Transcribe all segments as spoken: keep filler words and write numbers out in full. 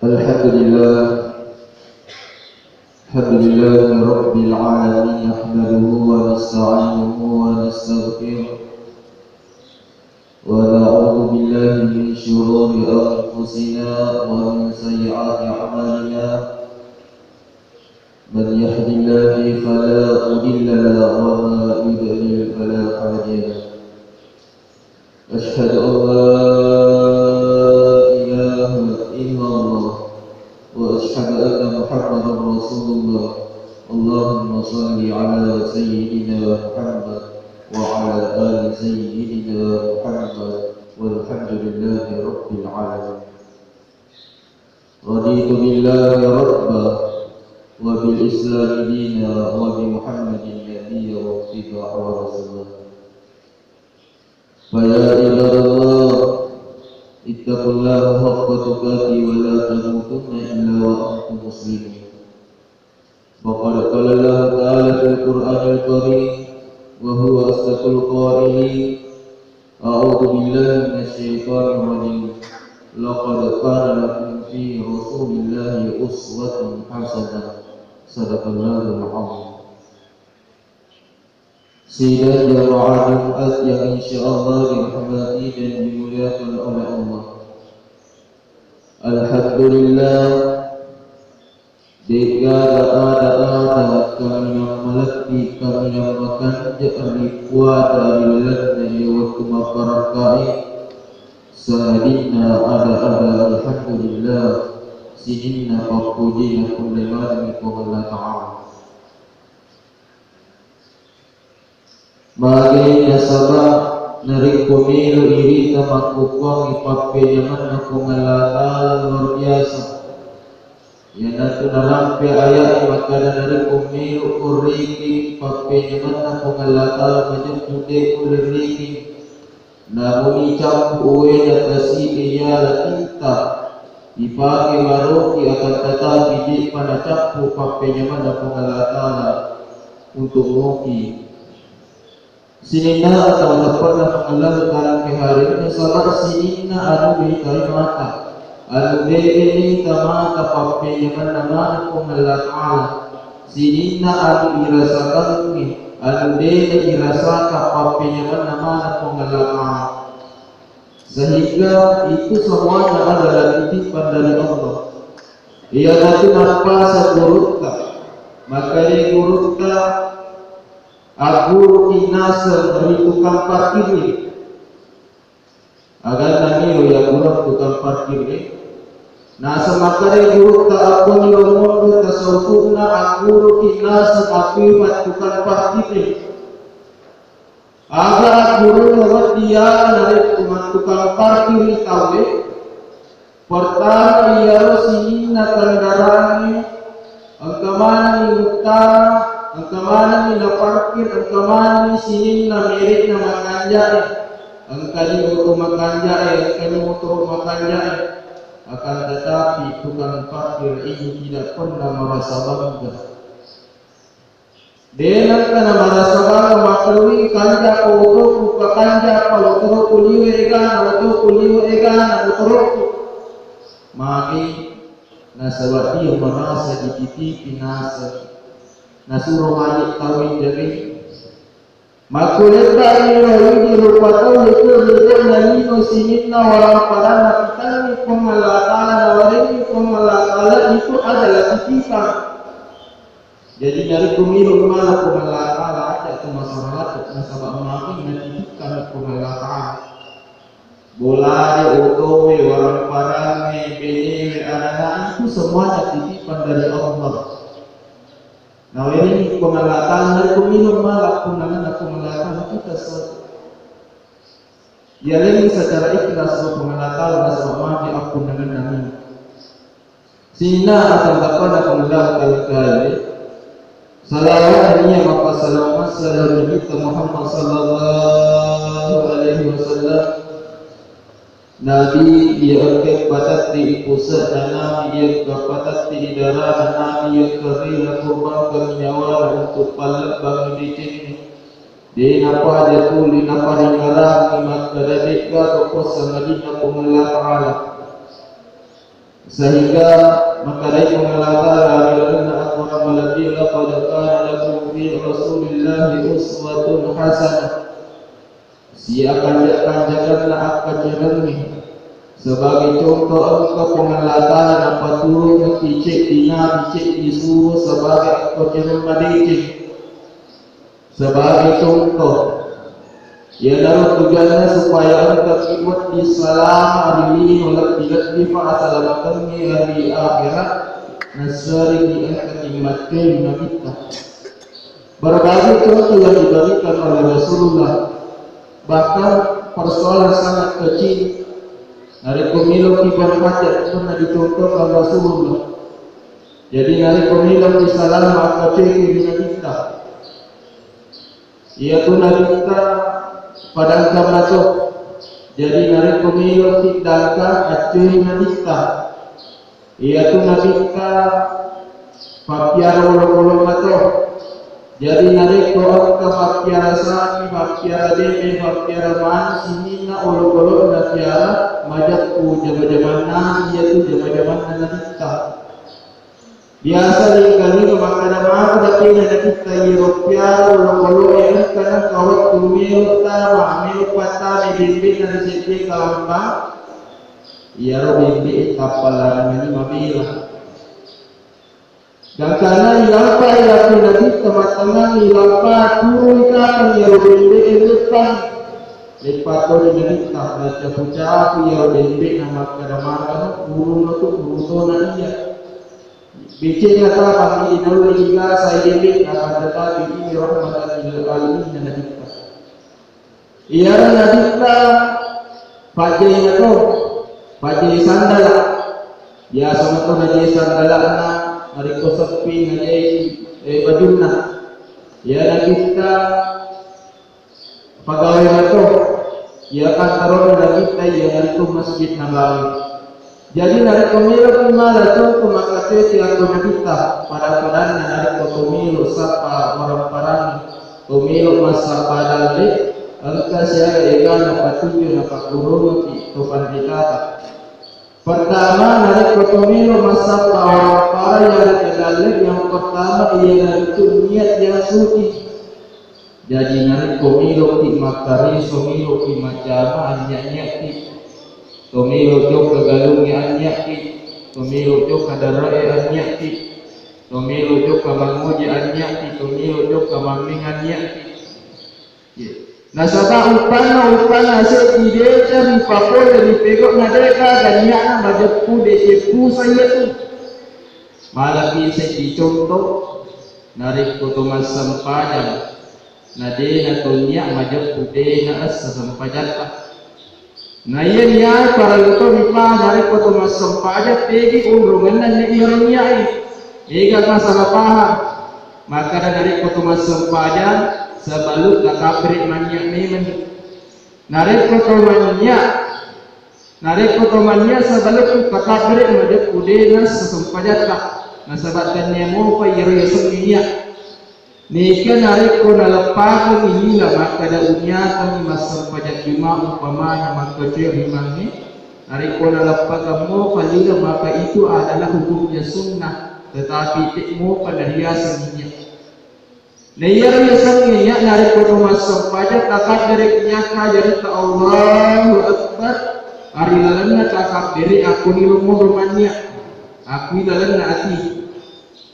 الحمد لله. الحمد لله رب العالمين، نحمده ونستعينه ونستغفره، ونعوذ بالله من شرور أنفسنا ومن سيئات أعمالنا. من يهد الله فلا مضل له، ومن يضلل فلا هادي له. أشهد أن لا إله إلا الله، وأشهد أن محمدا رسول الله. اللهم صل على سيدنا محمد وعلى آل سيدنا محمد، والحمد لله رب العالمين. رضيت بالله ربا، وبالإسلام دينا، وبمحمد نبيا واتباعا ورسولا. فيا عباد الله، اتقوا الله حق تقاته ولا تموتن إلا وأنتم مسلمون. فقد قال الله تعالى في القرآن الكريم، وهو أصدق القائلين: أعوذ بالله من الشيطان الرجيم. لقد كان لكم في رسول الله أسوة حسنة. صدق الله العظيم. Sidang jamaah Jumat yang insya Allah dirahmati dan dimuliakan oleh Allah. Alhamdulillah, de'gaga ada-ada kaminang malebbi, kaminang makanja ri puada ri lalenna iya wettu mabbarakkae, sangadinna ada-ada alhamdulillah, sininna pappojina kulle manengngi Puang Allah Ta'ala. Magi nasaba narekko melo irita makkukkuangngi pappenyamenna Puang Allah Ta'ala luar biasa. Iyanatu narampe aya'e makkada narekko melo ko rekeng pappenyamenna Puang Allah Ta'ala majeppu de ulle rekeng. Namuni cappu uwena tasi'e yala tinta ipake maroki, akan tatapi de'pa nacappu pappenyamenna Puang Allah Ta'ala untuk moki. Sininna tau teppe'na Puang Allah Ta'ala ke hari ini, nasaba sininna anu beritai mata, anu bere mita mata pappenyamenna mana Puang Allah Ta'ala. Sininna anu irasakangngi, anu de'na irasaka pappenyamenna mana Puang Allah Ta'ala. Sehingga itu semuanya adalah titipan dari Allah. Iyanatu nappasa gurutta, makkeda gurutta, agguruki naseng ri tukang parkir. Aganna miro iya gurutta tukang parkir e. Naseng makkeda gurutta, akkoniro monro tasautu'na agguruki naseng appipa tukang parkir e. Aga aggurunna wedding yala narekko mattukang parkir tauwe? Pertama, iyaro sininna kendaraangnge engka manenni muttama, engka manenni naparkir, engka manenni sininna merekna makanja'e, engkani oto makanja'e, engkani motoro makanja'e. Akan tetapi tukang parkir ini tidak pernah merasa bangga. De nengka namarasa bangga makkedawi, kanja pa otoku, pakanja pa motoroku, liwe egana otoku, liwe egana motoroku. Magi? Nasaba dia merasa dititipi naseng. Nasuro magi tau injami. Makkulebba'ni ro idi rupa tau itu ri tengna lino sininna waramparanna pitanni Puang Allah Ta'ala, nawarenni Puang Allah Ta'ala itu adalah titipan. Jadi narekko melo mala Puang Allah Ta'ala, aja tu masyarakat nasaba magi natitipkan Puang Allah Ta'ala. Bolade, otowe, waramparangnge, benewe, anana itu semuanya titipan dari Allah. Nawerengngi Puang Allah Ta'ala, narekko melo mala appunnangenna Puang Allah Ta'ala, kita se-, yalengngi secara ikhlas ro Puang Allah Ta'ala nasaba magi appunnangenna melo. Sininna atanggappanna Puang Allah Ta'ala kale, salawat nennia mappassalama massala ri Nabitta Muhammad sallallahu alaihi wasallam. Nabi iya engka patette i puse'na, Nabi iya engka patette i darana, Nabi iya engka rela korbankan nyawana untuk pallebbangi decengnge. De napaja tuli naparingarangi makkeda de'gaga kuassangadinna Puang Allah Ta'ala. Sehingga makkedai Puang Allah Ta'ala ri lalenna Al-Quran Malebbi, "Laqad kana lakum fi Rasulillahi uswatun hasanah." Siakanjak-kanjakanna akkacerengnge sebagai contoh engka Puang Allah Ta'ala napaturungi ceddi nabi, ceddi suro sebagai akkacereng madeceng. Sebagai contoh, iyanaro tujuanna supaya engka ki wedding salama ri lino lebbi-lebbi fa asalamatengnge ri akhirat, nassariki engka ki maccai nabitta. Berbagai contoh yang diberikan oleh Rasulullah, bahkan persoalan sangat kecil, narekko meloki berhajat pernah dicontohkan Rasulullah. Jadi narekko meloki salama, akkacoiki nabitta. Iyatu nabitta padangka mato. Jadi narekko meloki dangka, accoi nabitta. Iyatu nabitta pappiara olokolo mato. Jadi narekko engka pappiara sapi, pappiara bembe, pappiara manu, sininna olokolo napiara, majeppu jama-jamanna, iyatu jama-jamanna nabitta. Biasa lingka-lingka makkeda, matu datena nabitta iyaro piara olokoloe, engka nengka wettu melo tama, melo pattama bembe'na ri seddie kalambang, iyaro bembe'e tappa langengi mabela. Gangkanna ilampai lako nabitta mattengngang, ilampa turui kapang iyaro bembe'e leppang. Leppa toni nabitta, nacapu-capu iyaro bembe'na makkeda, magano, uruno tu, urutona iya. Becena tapang idi naulle igasa bembe, akan tetapi ini rahmatan lil alamin nabitta. Iyaro nabitta pajjaina to, pajjai sandala. Biasa mato najai sandalana, narekko seppi najai, eh, bajunna. Iya nabitta pagawe mato. Iya kantorona nabitta iyanaritu Masjid Nabawi. Jadi narekko meloki mala contoh makkateti akko nabitta, pada-padanna narekko to melo sappa orang parangi, to melo massappa dalle, engka siaga egana patunju napakkurungengki to panritata. Pertama, narekko to melo massappa orang parang yarega dalle, yang pertama iyanaritu niat yang suci. Jadi narekko meloki makkareso, meloki majjama, annia-niaki. To melo jokka galungnge, anniaki. To melo jokka darae, anniaki. To melo jokka mangoje, anniaki. To melo jokka mammeng, anniaki. Ye. Nasaba uppanna, uppanna seddi deca ripapole ri pego'na de'gaga nia'na majeppu deceng pusa iyatu. Malaki seddi contoh, narekko to massempajang, na de nato nia majeppu, de naessa sempajatta. Na iya niae parellu to ripahang narekko to massempajang tegi onrongenna ni iyaro niae. Ega masalah paham. Makkada narekko to massempajang, sebelum takabbere mannia memeng. Narekko to mannia, narekko to mannia sebelum takabbere majeppu de naessa sempajatta. Nasaba tennia mopa iyaro yasengnge nia. Neka narekko naleppakengngi lila makkada uniakengngi massempajang juma umpamanya makkacoe rimangnge, narekko naleppakeng mopa lila maka itu adalah hukumnya sunnah, tetapi te mopa nariaseng nia. Na iyaro yasengnge nia narekko to massempajang takabbereki nia ka jarita Allahu Akbar, ari lalenna takabbere akkoniro monro mannia, akui lalenna ati.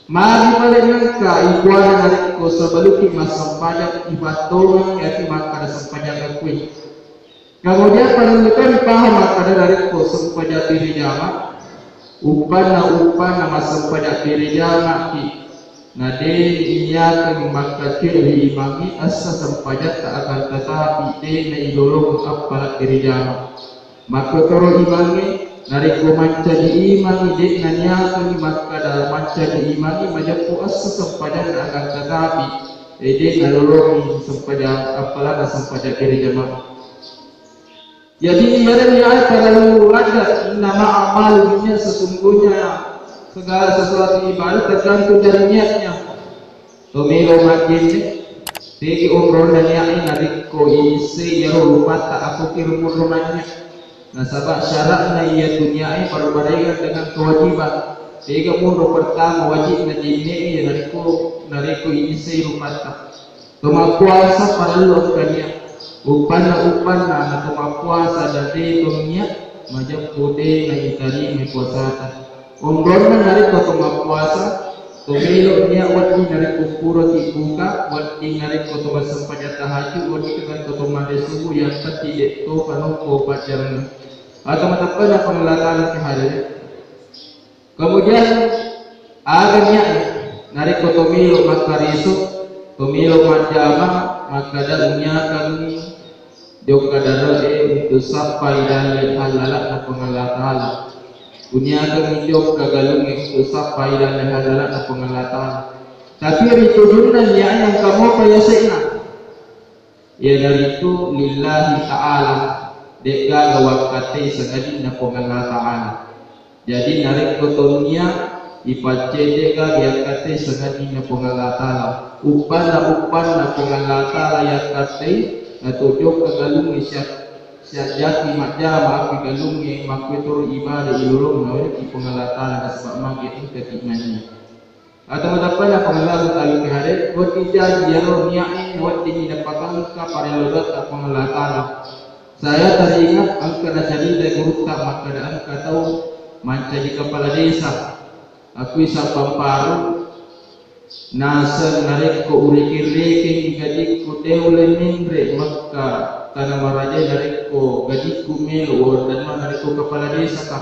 Magi pale nengka ikuana narekko sebelumki massempajang ifattongengngi ati makkada sempajang akui. Kemudian parellu to ripahang makkada narekko sempajang bere jama, uppanna, uppanna massempajang bere jamaki, na de niakengngi makkacoe ri imangnge essa sempajatta, akan tetapi de nailolongeng appala bere jama. Makkotoro imangnge, narekko mancaji imangngi, de'na niakengngi makkada mancaji imangngi majeppu esso sempajanna, akan tetapi, eh, de nalolongi sempajang, appalanna sempajang bere jama. Jadi, iyarega niat terlalu ladde, innama a'malu binniat, sesungguhnya segala sesuatu ibadah tergantung dari niatnya. To melo majjenne, tegi onronna nia'e narekko issei iyaro rupatta, akko kiro monro mannia. Nasaba syaratna iyatu niae barbarengan dengan kewajiban. Tega monro pertama wajibna jinne'e, narekko, narekko inisei rupatta. Tomappuasa parellu engka nia. Uppanna-uppanna na tomappuasa dan de to nia, majeppu de na itarimai puasata. Onronna narekko tomappuasa, tomelo nia wedding narekko puraki buka, wedding narekko to massempajang tahajud, wedding narekko to made subuh, yang penting de to panokko pajjarenna. Atau mateppana Puang Allah Ta'ala ke hadere. Kemudian, aga niatna? Narekko tomelo makkariso, tomelo majjama, makkada uniakanni jokka dare'e untuk sappai dalle hallala'na Puang Allah Ta'ala. Uniakanni jokka galungnge untuk sappai dalle hallala'na Puang Allah Ta'ala. Tapi ritujunna niatna engka mopa yase'na. Iyanaritu lillahi ta'ala, de'gaga wakkatei sangadinna Puang Allah Ta'ala. Jadi narekko tonnia ipaccedega yakkatte sangadinna Puang Allah Ta'ala. Uppanna, uppanna Puang Allah Ta'ala yakkattei, natojokka galungnge siap-, siajjaki majjama akki galungnge makkuetoro ibadah ilolongna wedding Puang Allah Ta'ala nasaba magi engkaki mania. Atau madappana Puang Allah Ta'ala ke hadere, wedding jaji iyaro nia'e, wedding napakangka parello dotta Puang Allah Ta'ala. Saya teringat engka nacarita gurutta makkada engka tau mancaji kepala desa. Akui sabbang paru, naseng narekko urekeng-rekeng gajikku teulle menre Mekka tana maraja narekko gajikku melo wondanna narekko kepala desa ka.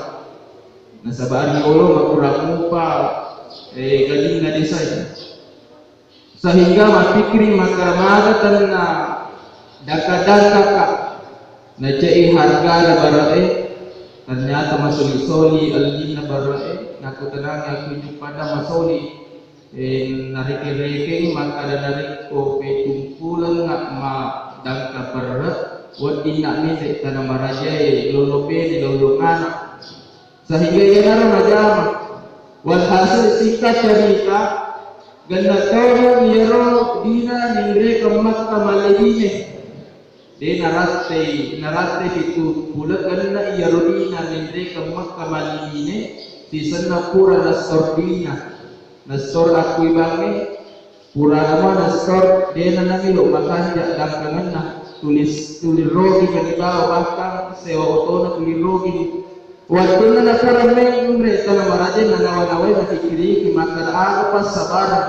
Nasaba riolo makurang mupa, eh, gajinna desa e. Sehingga mappikkiri makkada maga tenna dangka-dangkaka nacei hargana bara'e, ternyata masoli-soli ellinna bara'e, nakutanangi aku juppada masoli, eh, narekeng-rekeng makkada narekko petungkulengnga ma dangka berre, weddinna mete tana marajae lollo pede lollo ngana. Sehingga iyanaro najama. Walhasil singkat cerita, genna tona iyaro dina ninrekeng Makka malebine. De narattei, narattei pitu puleng genna iyaro dina ninrekeng Makka malebine, sisenna pura nassor dina. Nassor akui bangnge, Purana mua nassor, dena namelo makanja dangkangenna, tulis, tuli rogi mani bawa bahkan sewa otona tuli rogi. Wattunna napura menre tana maraja nanawa-nawai napikkiriki makkada aga passabareng.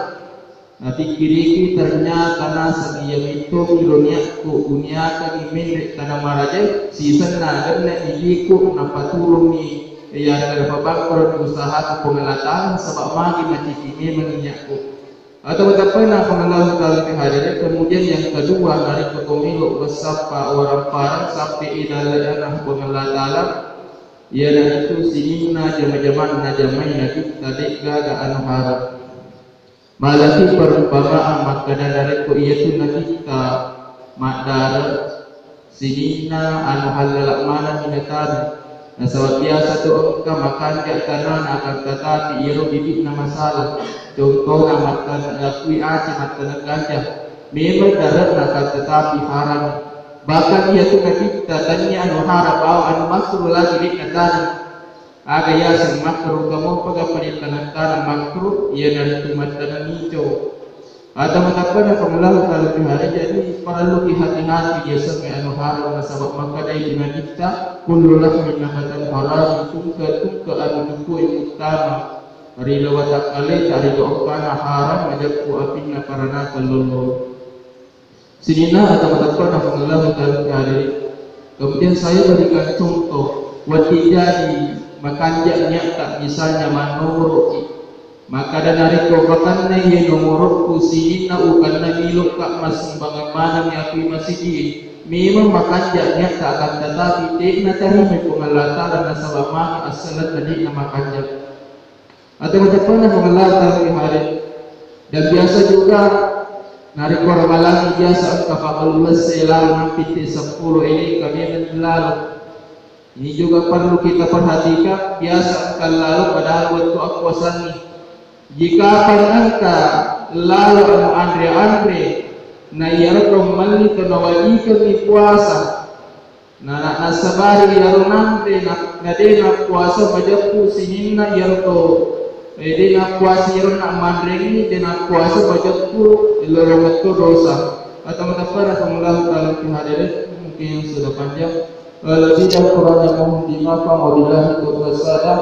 Napikkiriki ternyata naseng iya metto iro niakku uniakangi menre tana maraja sisenna genna idiku napaturungi iya napabangkoro usahaku Puang Allah Ta'ala sabab magi maciki memang niakku. Atau betapana Puang Allah Ta'ala ke hadere. Kemudian yang kedua, narekko tomelo wassappa orang parang sampai idalana Puang Allah Ta'ala, iyanaritu sininna jama-jamanna jamai nabitta de'gaga anu haram. Malaki perumpamaan makkada narekko iyatu nabitta maddare, sininna anu hallala manenni natanu. Nasaba biasa tu engka makanja tanana, akan tetapi iyaro bibitna masalah. Contohna mattana-, nakui aci mattaneng ganja. Memang dare'na, akan tetapi haram. Bahkan iyatu nabitta tennia anu haram, bawa anu makruh lagi de'na taneng. Aga yaseng makruh, kamopa gappa de'taneng-taneng makruh, iyanaritu mattaneng ico. Atau matappana Puang Allah Ta'ala ke hadere, jadi parelluki hati-hati diasengnge anu haram nasaba makkedai nabitta, kullu lahmin nabata haramun, tungke-tungke anu jukue muttama ri lao watakkaleta ri lao engkana haram majeppu apinna paranaka lollo. Sininna atau matappana Puang Allah Ta'ala ke hadere. Kemudian saya berikan contoh, wedding jadi makanja niatta, misalnya manoroki. Makkada narekko pakanna iye nomorokku sininna ukanna milokka massumbangang maneng aku masigi, memang makanja niatta, akan tetapi de'na tarimai Puang Allah Ta'ala nasaba magi assalenna de'na makanja. Atau matappana Puang Allah Ta'ala ke hadere. Dan biasa juga narekko ramalangi biasa engka paballu lesse lalo nampitte seppulo ele kami lalo. Ini juga perlu kita perhatikan, biasa engka lalo padahal wettu akkuasangngi. Jikapan engka lalo anu anre-anre, na iyaro to melli to nawajikengngi puasa, Na, na, nassabari iyaro nanre na, na de nappuasa majeppu sininna iyaro to, eh, de nappuasa iyaro na manrengi, de nappuasa majeppu, lolongeng to dosa. Atau matappara Allah Ta'ala fi hadere, mungkin sudah panjang. Alladzi dzakkarana minhum bima fa'u billahi taufiq sadah.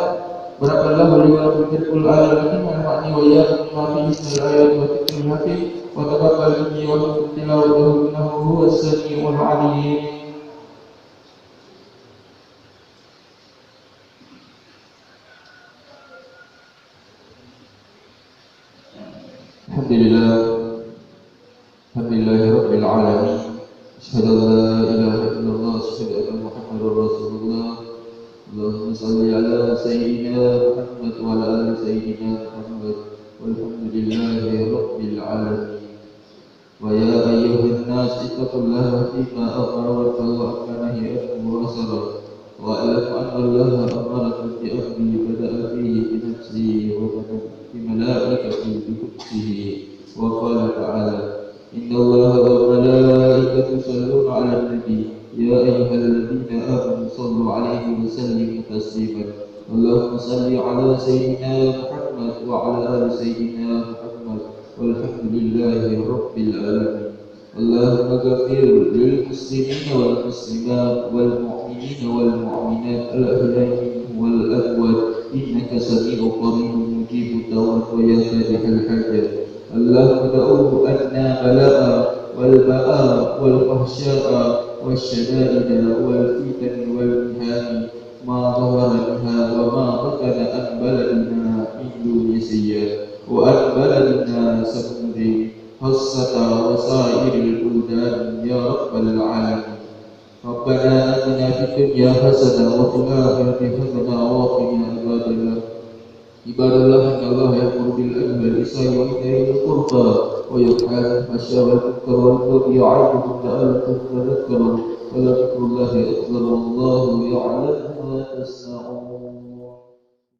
Barakallahu li wa lakum fil Qur'anil Azim, wa nafa'ni wa iyyakum bima fihi minal ayati wa dzikril hakim, wa taqabbal minni wa minkum tilawatahu innahu huwas sami'ul alim. Alhamdulillah. Alhamdulillahi rabbil alamin. Asyhadu an la ilaha illallah, asyhadu anna Muhammadar Rasulullah. Allahumma shalli ala sayyidina Muhammad wa ala ali sayyidina Muhammad. Walhamdulillahi rabbil alamin. Wa ya ayyuhan nas ittaqullaha fima amara wa amma naha anhu wa hasara. Wa'lam anna Allaha amarakum bi amrin bada'a fihi bi nafsihi wa bada'a bi malaikatihi bi qudsihi. Wa qala ta'ala, inna Allaha wa malaikatahu yusalluna 'alan nabi, ya ayyuhalladzina amanu sallu 'alaihi wa sallimu taslima. Allahumma salli 'ala sayyidina Muhammad wa 'ala ali sayyidina Muhammad. Walhamdulillahi rabbil alamin. اللهم اغفر للمسلمين والمسلمات والمؤمنين والمؤمنات الأحياء منهم والأموات إنك سميع قريب مجيب الدعوات ويا قاضي الحاجات. اللهم دع عنا البلاء والبؤس والفحشاء والشدائد والفتن والمحن ما ظهر منها وما بطن عن بلدنا من دون سيئات وعن بلدنا سمود خاصة وسائر البلدان يا رب العالمين. ربنا آتنا في الدنيا حسنة وفي الآخرة حسنة وقنا عذاب النار. عباد الله، إن الله يأمر بالعدل والإحسان وإيتاء ذي القربى وينهى عن الفحشاء والمنكر والبغي يعظكم لعلكم تذكرون. ولذكر الله أكبر والله يعلم ما تصنعون.